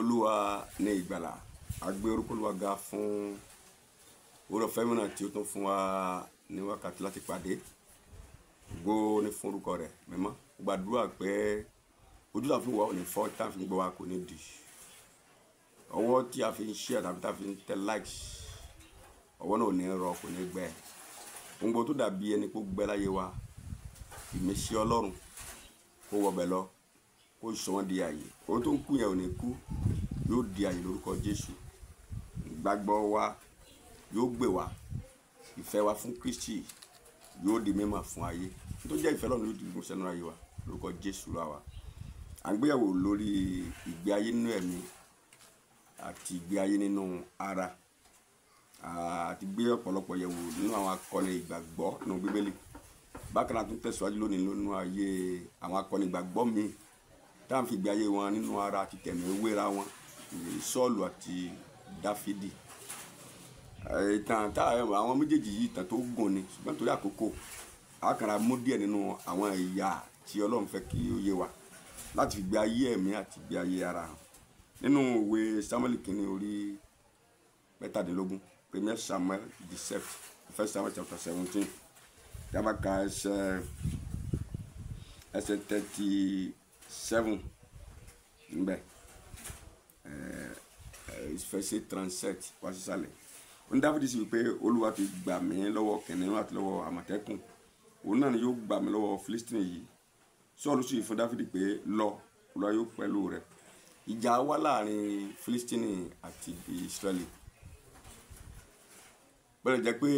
Olúwa ní ìgbàlà. A gbé orúkọ Olúwa ga fún oore ọ̀fẹ́ mìíràn tí ó tún fún wa ní wákàtí láti pàdé. Ògo ni fún orúkọ rẹ̀ mímọ́. Gbàdúrà pé ojú tá a fi ń wò ò ní fọ́, tá a fi ń gbọ́ wa kò ní dì. Ọwọ́ tí a fi ń share tàbí tá a fi ń tẹ likes, ọwọ́ náà ò ní rọ, kò ní gbẹ. Ohun gbogbo tó dàbí ẹni pé ó gbẹ láyé wa, ìmísí Ọlọ́run kó wọbẹ̀ lọ, kó sọ wọ́n di àyè. Ohun tó ń kú yẹn ò ní kú, yóò di àyè lórúkọ Jésù. Ìgbàgbọ́ wa yóò gbè wá, ìfẹ́ wa fún Kristi yóò di mímọ̀ fún ayé. Ohun tó jẹ́ ìfẹ́ Ọlọ́run yóò di mímọ̀ sẹ́nu ayé wa lórúkọ Jésù Olúwa wa. À ń gbéyàwó lórí ìgbé ayé nínú ẹ̀mí àti ìgbé ayé nínú ara. Àti gbé ọ̀pọ̀lọpọ̀ yẹ̀wò nínú àwọn akọni ìgbàgbọ́ nínú Bíbélì. Bákan náà tún tẹ̀síwájú lónìí nínú ayé àwọn akọni ìgbàgbọ́ míì tá à ń fi ìgbé ayé wọn nínú ara àti tẹ̀mí wéra wọn, Sọ́ọ̀lù àti Dáfídì. Ìtàn tá àwọn méjèèjì yìí, ìtàn tó gùn ni, ṣùgbọ́n torí àkókò a kàn ra mú díẹ̀ nínú àwọn ẹ̀yà tí Ọlọ́run fẹ́ kí ó yé wa láti fi gbé ayé ẹ̀mí àti gbé ayé ara hàn. Nínú ìwé Sámúẹ́lì kìíní orí 17, Premier Samuel 17, First Samuel chapter 17, tí a bá ka ẹsẹ̀ 37 níbẹ̀, verse 37 wá sísàlẹ̀. Ó ní Dáfídì sì wí pé Olúwa ti gbà mí lọ́wọ́ kìnìún àti lọ́wọ́ àmọ̀tẹ́kùn, òun náà ni yóò gbà mí lọ́wọ́ Fílístínì yìí. Sọ́ọ̀lù sì fún Dáfídì pé lọ, Olúwa yóò pẹ̀lú rẹ̀. Ìjà wà láàrin Fílístínì àti Ísírẹ́lì. Bẹ́ẹ̀ jẹ́ pé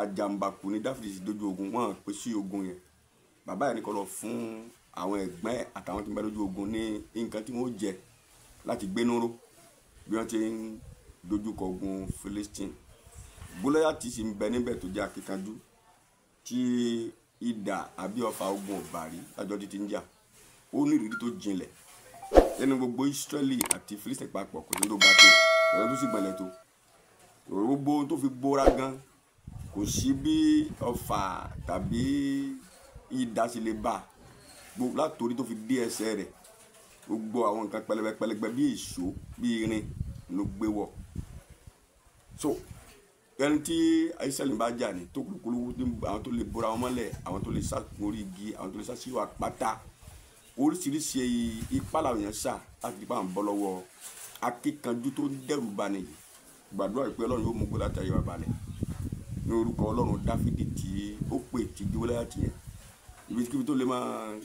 àjàǹbàkù ni Dáfídì sì dojú ogun, wọ́n pè sí ogun yẹn. Bàbá yẹn ní kó lọ fún àwọn ẹ̀gbọ́n àtàwọn tí ń bẹ lójú ogun ní nǹkan tí wọ́n jẹ láti gbé núró bí wọ́n ti ń dojúkọ ogun Fílístínì. Gólíátì sì ń bẹ níbẹ̀ tó jẹ́ akíkanjú tí idà àbí ọfà ogun ò bá rí lájọ́ títí ń jà. Ó ní ìrírí tó jinlẹ̀ nínú gbogbo Ísírẹ́lì àti Fílístínì papọ̀, kò sí tó ga tó, kò sí tó sì gbọ̀nlẹ̀ tó. Gbogbo ohun tó fi bóra gan, kò sí bí ọfà tàbí idà ṣe lè bá látòrí tó fi dé ẹsẹ̀ rẹ̀. Gbogbo àwọn nǹkan pẹlẹbẹ pẹlẹbẹ bí èso bí irin ló gbé wọ̀. So ẹni tí Ísírẹ́lì bá jà ní tó kúlúkúlú, àwọn tó lè bóra wọn mọ́lẹ̀, àwọn tó lè sá orí igi, àwọn tó lè sá sí àpáta, oríṣiríṣi ipá làwọn èèyàn sá láti ipá ń bọ́ lọ́wọ́ akíkanjú tó ń dẹ́rù bani yìí. Gbàdúrà pé Ọlọ́run yóò mú Gólíátì ayé wa balẹ̀ ní orúkọ Ọlọ́run Dáfídì tí ó pè tí Gólíátì yẹn. Ibikíbi tó lè máa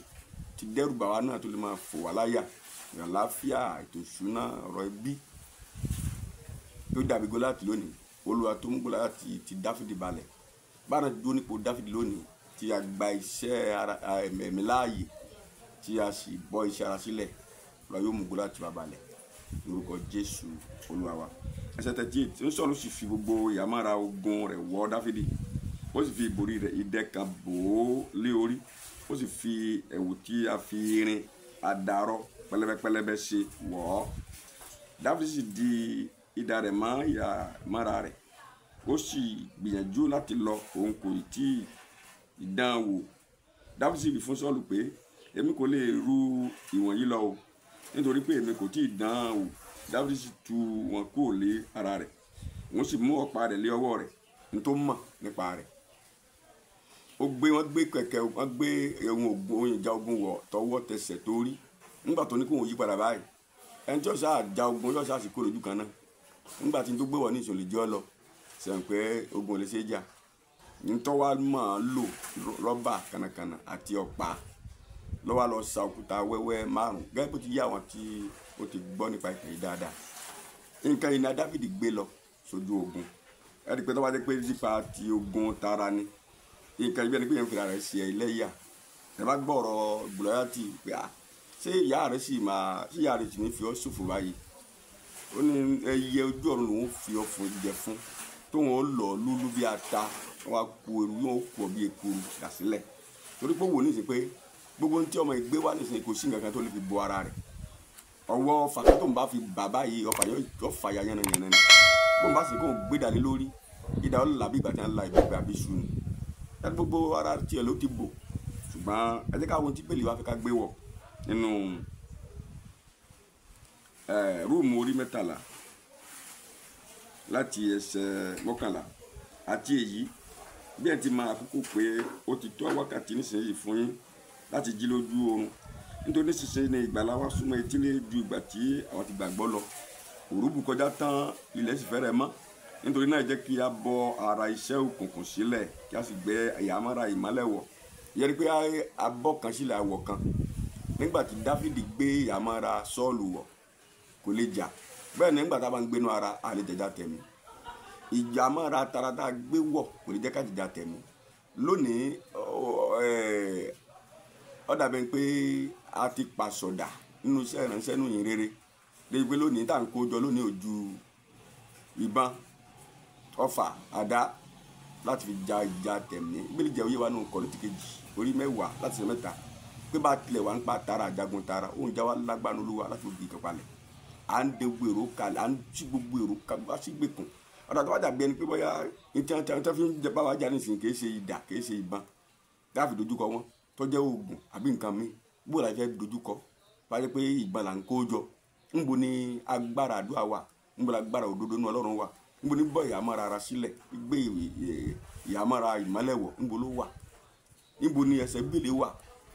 ti dẹ́rù bà wá náà, tó lè máa fò wá láyà, àlàáfíà, ètò ìṣúná, ọ̀rọ̀ ẹbí tó dàbí Gólíátì lónìí. Olúwa tó mú Gólíátì ti Dáfídì balẹ̀. Báwọn náà dúró nípò Dáfídì lónìí tí a gba iṣẹ́ ara ẹ̀mí láàyè tí a sì bọ́ iṣẹ́ ara sílẹ̀, Olúwa yóò mú Gólíátì wa balẹ̀ lórúkọ Jésù Olúwa wa. Ẹsẹ̀ 38, ń Sọ́ọ̀lù sì fi gbogbo ìhámọ́ra ogun rẹ̀ wọ́ Dáfídì, ó sì fi ìbòrí rẹ̀ idẹ kan bò ó lé orí, ó sì fi ẹ̀wù tí a fi irin àdàrọ pẹlẹbẹpẹlẹbẹ ṣe wọ̀ ọ́. Dáfídì sì di idà rẹ̀ mọ́ ìhámọ́ra rẹ̀, ó sì gbìyànjú láti lọ, òun kò tí ì dán wò. Dáfídì sì wí fún Sọ́ọ̀lù pé èmi kò lè ru ìwọ̀n yìí lọ o, nítorí pé èmi kò tí ì dán wò. Dáfídì sì tú wọn kúrò lé ara rẹ̀, wọ́n sì mú ọ̀pá rẹ̀ lé ọwọ́ rẹ̀, ní tó mọ̀ nípa rẹ̀. Ó gbé wọ́n gbé kẹ̀kẹ́, wọ́n gbé ohun ogun, ohun ìjà ogun wọ̀ tọwọ́ tẹsẹ̀ tó rí. Nígbà tó ní kó wọ́n yí padà báyìí, ẹni tí ó sá ja ogun yóò sá sì kúrò lójú kan náà. Nígbà tí n tó gbé wọ̀ ní ìṣòlè jẹ́ ọ lọ, sẹ̀ǹ pé ogun ò lè ṣe é jà. Ní tó wá mọ̀ ọ́n lò rọ́bà kànàkànà àti ọ̀pá ló wá lọ sa òkúta wẹ́wẹ́ márùn-ún gẹ́gẹ́ bó ti yé àwọn tí ó ti gbọ́ nípa ìtàn yìí dáadáa. Nǹkan yìí ni Dáfídì gbé lọ sójú ogun. Ẹ rí i pé tó bá jẹ́ pé nípa ti ogun tara ni, nǹkan yìí bí ẹni pé yẹn ń fira rẹ̀ ṣe ẹlẹ́yà. Ẹ bá gbọ́ ọ̀rọ̀ Gólíátì pé à, ṣé ìyá rẹ̀ sì máa, ṣé ìyá rẹ̀ sì ní fi ọ́ ṣòfò báyìí? Ó ní ẹyẹ ojú ọ̀run lòún fi ọ́ fún jẹ fún, tóun ó lọ lúlú bí ata, wọ́n á ku eru, yóò kú ọ bí ekuru dà sílẹ̀. Torí pé ó wò ní ìsìn pé gbogbo ohun tí ọmọ yìí gbé wá nísìnyí kò sí nǹkan kan tó lè fi bo ara rẹ̀. Ọwọ́ ọfà tó ń bá fi bà báyìí, ọfà yóò fà ya yánnayànna ni. Bó ń bá sì kó ń gbé dání lórí, idà ó là bí ìgbà tí wọ́n la ìbẹ́pẹ àbí iṣu ni. Láti gbogbo ara tiẹ̀ ló ti bò. Ṣùgbọ́n ẹ jẹ́ ká wo ohun tí Bíbélì wá fẹ́ ká gbé wọ̀ nínú Róòmù orí 13 láti ẹsẹ̀ 11. Àti èyí bí ẹ ti máa àkókò pé ó ti tó wákàtí nísinsìnyí fún yín láti jí lójú oorun, nítorí nísinsìnyí ni ìgbàlà wa súnmọ́ etílé ju ìgbà tí àwọn ti gbàgbọ́ lọ. Òru bù kọjá tán, ilẹ̀ sì fẹ́rẹ̀ mọ́. Nítorí náà jẹ́ kí a bọ́ ara iṣẹ́ òkùnkùn sílẹ̀, kí a sì gbé ìhámọ́ra ìmọ́lẹ̀ wọ̀. Ìyẹn ni pé a bọ́ kan sílẹ̀, a wọ̀ kan. Nígbà tí Dáfídì gbé ìhámọ́ra Sọ́ọ̀lù wọ̀, kò lè jà. Bẹ́ẹ̀ ni nígbà tá a bá ń gbénu ara, a lè jẹjà tẹ̀mí. Ìjàmọ́ra tara tá a gbé wọ̀ kò lè jẹ́ ká jẹjà tẹ̀mí. Lónìí, ó dàbí pé a ti pàṣọdà nínú iṣẹ́ ìránṣẹ́ nínú ìyìn rere. Débi pé lónìí tá à ń kó jọ lónìí ò ju ìbọn, ọfà, àdá láti fi ja ìjà tẹ̀mí. Bíbélì jẹ́ òye wa nínú Kọ́ríńtì kejì orí 10 láti ẹsẹ̀ 3 pé bá tilẹ̀ wà ń pa tara àjagun tara, òun já wa lágbára Olúwa láti fi ìkàn palẹ̀. À ń de gbogbo èrò kalẹ̀, à ń tí gbogbo èrò kalẹ̀, wá sí gbèkùn. Ọ̀dà tó wá dàbí ẹni pé bóyá ní tí wọ́n fi ń bá wa jà nísìnyí kì í ṣe idà, kì í ṣe ìbọn láti dojúkọ wọn, tó jẹ́ oògùn àbí nǹkan míì. Bó la fẹ́ dojúkọ? Bá jẹ́ pé ìbọn là ń kó jọ. Ńbo ni agbára àdúrà wà? Ńbo l'agbára òdodo nínú Ọlọ́run wà? Ńbo ni bọ́ ìhámọ́ra ara sílẹ̀, gbé ìhámọ́ra ìmọ́lẹ̀ wọ̀? Ńbo ló wà? Ńbo ni ẹsẹ̀ Bíbélì wà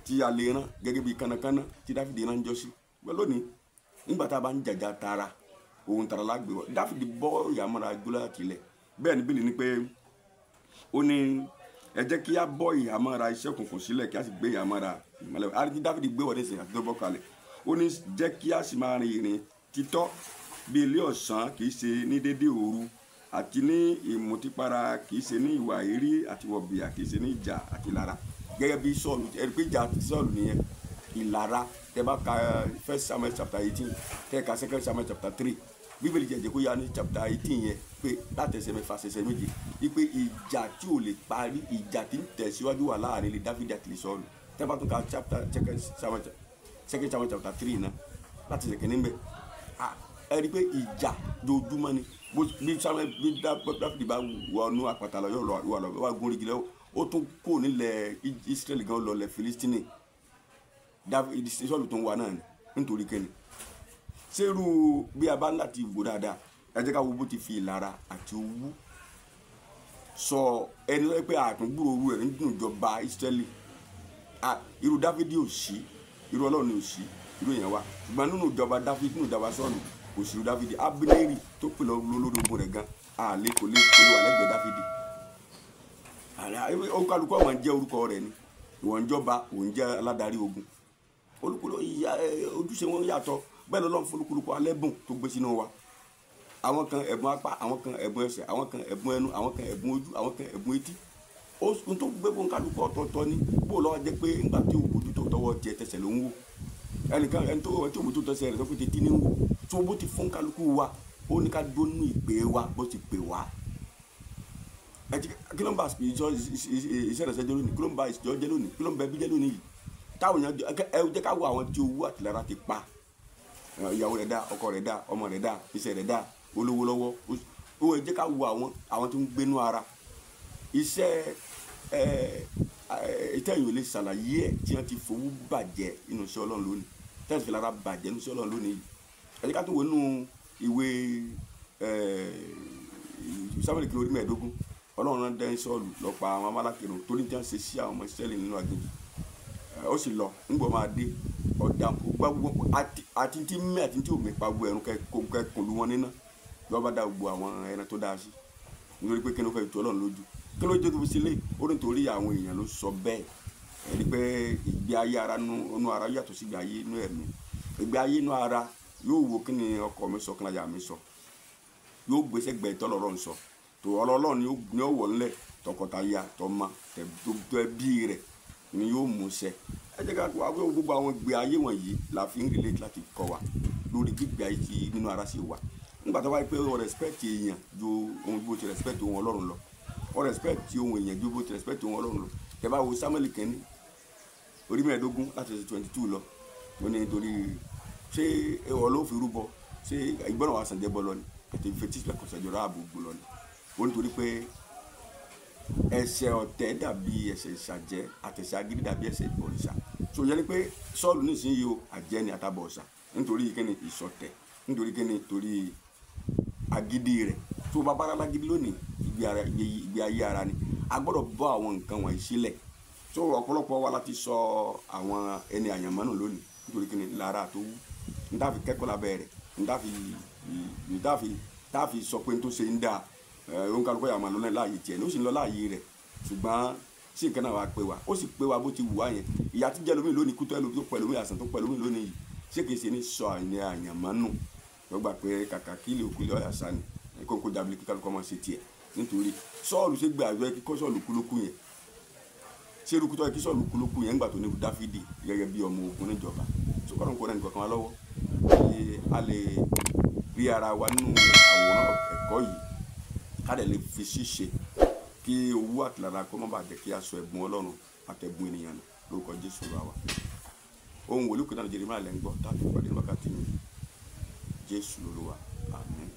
tí a lè rán gẹ́gẹ́ bí kánnakánná tí Dáfídì rán jọ sí? Bẹ́ẹ̀ lónìí, nígbà tá a bá ń jàjà tara, ohun tara la gbé wọ̀. Dáfídì bọ́ ìhámọ́ra Gólíátì lẹ̀. Bẹ́ẹ̀ ni Bíbélì ní pé ó ní ẹ jẹ́ kí a bọ́ ìhámọ́ra iṣẹ́ òkùnkùn sílẹ̀, kí a sì gbé ìhámọ́ra ìmọ́lẹ̀ wọ̀. A rí tí Dáfídì gbé wọ̀ nísìnyí àti tó bọ́ kalẹ̀. Ó ní jẹ́ kí a sì máa rin ìrìn títọ́ bí ilé ọ̀sán, kì í ṣe ní dédé òru, àti ní ìmutípara, kì í ṣe ní ìwà èérí àti wọ̀bìà, kì í ṣe ní ìjà àti ìlara. Gẹ́gẹ́ bí Sọ́ọ̀lù, ẹ rí pé ìjà àti Sọ́ọ̀lù nìyẹn, ìlara. Tẹ́ bá ka First Samuel chapter 18, tẹ́ ka Second Samuel chapter 3, Bíbélì jẹ́ kó yá ní chapter 18 yẹn pé láti ẹsẹ̀ 6 ẹsẹ̀ 7, wípé ìjà tí ò lè parí, ìjà tí ń tẹ̀síwájú wà láàrin ilé Dáfídì àti ilé Sọ́ọ̀lù. Tẹ́ bá tún ka chapter Second Samuel chapter 3 náà láti ẹsẹ̀ 1 bẹ́ẹ̀. Ẹ rí i pé ìjà dojúmọ́ ni. Bí Samuel, bí Dáfídì bá wọnú àpáta lọ, yóò lọ, wà lọ, wà gún orí igi lọ́wọ́. Ó tún kó nílẹ̀ Ísírẹ́lì gan lọ lẹ̀ Fílístínì. Dáfídì Sọ́ọ̀lù tó ń wá náà ni nítorí kíni? Ṣérú bí a bá ń láti wò dáadáa, ẹ jẹ́ ká wo bó ti fi ìlara àti owú sọ ẹni tó pé àtúngbùrò owó rẹ̀ nínú ìjọba Ísírẹ́lì. Irú Dáfídì ò sí, irú Ọlọ́run ò sí, irú èèyàn wa. Ṣùgbọ́n nínú ìjọba Dáfídì, nínú ìjọba Sọ́ọ̀lù, kò sí irú Dáfídì. Ábínérì tó pè lọ lórí ogun rẹ̀ gan, àlè kò lè wà lẹ́gbẹ̀ẹ́ Dáfídì. Olúkálukú ọmọ jẹ́ orúkọ rẹ̀ ni. Ìwọ ń jọba, òun jẹ́ aládarí ogun. Olúkúlùkù ojúṣe wọn yàtọ̀. Bẹ́ẹ̀ lọ́lọ́run fún olúkúlùkù alẹ́bùn tó gbé sínú wa. Àwọn kan ẹ̀bùn apá, àwọn kan ẹ̀bùn ẹsẹ̀, àwọn kan ẹ̀bùn ẹnu, àwọn kan ẹ̀bùn ojú, àwọn kan ẹ̀bùn etí. Ohun tó gbé fún kálukú ọ̀tọ̀ọ̀tọ̀ ni. Bó lọ́wọ́ jẹ́ pé nígbà tí òbójú tó tọwọ́ jẹ tẹsẹ̀ ló ń wò. Ẹnìkan ẹni tó òbójú tó tẹsẹ̀ rẹ̀ tó fi tètè ní wò. Tó bó ti fún kálukú wa, ó ní ká dúró nínú ìpè wa bó ti pè wá. Kí ló ń bá ìjọ iṣẹ́ ìrẹsẹ̀ jẹ́ lónìí? Kí ló ń bá ìjọ jẹ́ lónìí? Kí ló ń bá ẹbí jẹ́ lónìí yìí? Táwọn èèyàn ẹ jẹ́ ká wo àwọn tí owó àtìlára ti pa. Ìyàwó rẹ̀ dá, ọkọ rẹ̀ dá, ọmọ rẹ̀ dá, iṣẹ́ rẹ̀ dá, olówó lọ́wọ́. Ó ẹ jẹ́ ká wo àwọn tó ń gbénú ara. Iṣẹ́ ìtẹ̀yìn ò lè ṣàlàyé ẹ̀ tí wọ́n ti fowó bàjẹ́ nínú iṣẹ́ Ọlọ́run lónìí. Tẹ́sí fi lára bàjẹ́ nínú iṣẹ́ Ọlọ́run lónìí yìí. Ẹ jẹ́ ká tún wo nínú ìwé Sámúẹ́lì kìíní orí 15. Ọlọ́run rán dẹ́n Sọ́ọ̀lù lọ pa àwọn Amálékì run torí tí wọ́n ṣe sí àwọn ọmọ Ísírẹ́lì nínú aginjù. Ó sì lọ, ńgbọ́ máa dé ọ̀dà gbogbo àti tí mí àti tí òmí pa gbogbo ẹ̀rùn kẹ́kùn lu wọn níná. Bí wọ́n bá dá gbogbo àwọn ẹran tó dáa sí. Nítorí pé kí ló fẹ́ tu Ọlọ́run lójú? Kí ló jẹ́ tó fi sílé? Ó ní torí àwọn èèyàn ló sọ bẹ́ẹ̀. Ẹ rí pé ìgbé ayé ara nú ara yàtọ̀ sí ìgbé ayé inú ẹ̀mí. Ìgbé ayé inú ara yóò wo kí ni ọkọ mi sọ, kí ni aya mi sọ. Yóò gbé sẹ́gbẹ̀ẹ́ tọ́lọ́run ń sọ. Tó Ọlọ́run ni ó wọ̀ ńlẹ̀ tọkọtaya, tọmọ, tẹbí rẹ̀ ni yóò mú ṣẹ. Ẹ jẹ́ ká wá gbogbo àwọn ìgbé ayé wọ̀nyí la fi ń relate láti kọ́ wa lórí gbígbé ayé tí nínú ara ṣe wà. Nígbà tó wáyé pé o respect èèyàn ju ohun bó ti respect ohun Ọlọ́run lọ. O respect ohun èèyàn ju bó ti respect ohun Ọlọ́run lọ. Tẹ́ bá wo Sámúẹ́lì kìíní orí 15 láti ẹsẹ̀ 22 lọ. Ó ní nítorí ṣé ìwọ ló fi rúbọ, ṣé ìgbọràn wa sàn jẹ́ bọ́ lọ ni, àti fetísílẹ̀ kò sàn jọra ààbò gbò lọ ni. Ó ní torí pé ẹ̀ṣẹ̀ ọ̀tẹ̀ dàbí ẹ̀ṣẹ̀ ìṣàjẹ́, àtẹ̀ṣẹ̀ agídí dàbí ẹ̀ṣẹ̀ ìbọ̀rìṣà. So yẹn ni pé Sọ́ọ̀lù nísìnyí o, àjẹ́ ni àtàbọ̀ ọ̀ṣà nítorí kíni ìṣọ̀tẹ̀. Nítorí kíni? Torí agídí rẹ̀. Tó bá bára lágídí lónìí, ìgbé ayé ara ni. A gbọ́dọ̀ bọ́ àwọn nǹkan wọ̀nyí sílẹ̀. Tó ọ̀pọ̀lọpọ̀ wa láti sọ àwọn ẹni àyànmọ́nù lónìí. Nítorí kíni? Lára tó wú. N tá fi kẹ́kọ̀ọ́ lábẹ́ rẹ̀, n tá fi sọ pé n tó ṣe ń dáa. Òun kálukọ́ yà máa lọ láàyè tiẹ̀ ní, ó sì ń lọ láàyè rẹ̀. Ṣùgbọ́n sí nǹkan náà wàá pé wa, ó sì pé wa bó ti wù wá yẹn. Ìyá tí jẹ́ lómi lónìí, kú tó ẹlòmí tó pẹ̀lú mi, àṣà tó pẹ̀lú mi lónìí yìí, ṣé kìí ṣe ní sọ àyàn àyànmọ́nù? Wọ́n gbà pé kàkà kí ilé òkú ilé ọ̀yà sá ni kóńkó jábìlì kí kálukọ́ máa ṣe tiẹ̀. Nítorí Sọ́ọ̀lù ṣe gbé àjọ kí Sọ́ọ̀lù kú lókù yẹn. Ṣé irú kú tó yẹ kí Sọ́ọ̀lù kú lókù yẹn ńgbà tó ní Dáfídì gẹ́gẹ́ bí ọmọ ogun níjọba? Sọ́kọ́rọ̀ kó rẹ̀ nìkan kan wá lọ́wọ́ kí a lè rí ara wa nínú àwòrán ẹ̀kọ́ yìí, ká dẹ̀ lè fi ṣíṣe kí owó àtìlára kó má bàa jẹ́ kí a sọ ẹ̀bùn Ọlọ́run àtẹ̀bùn ènìyàn lórúkọ Jésù Olúwa wa. Ohun wòlíì kúndà Jeremiah lẹ́ ń gbọ́ tàbí ìpàdé wákàtí mi. Jésù Olúwa, àmín.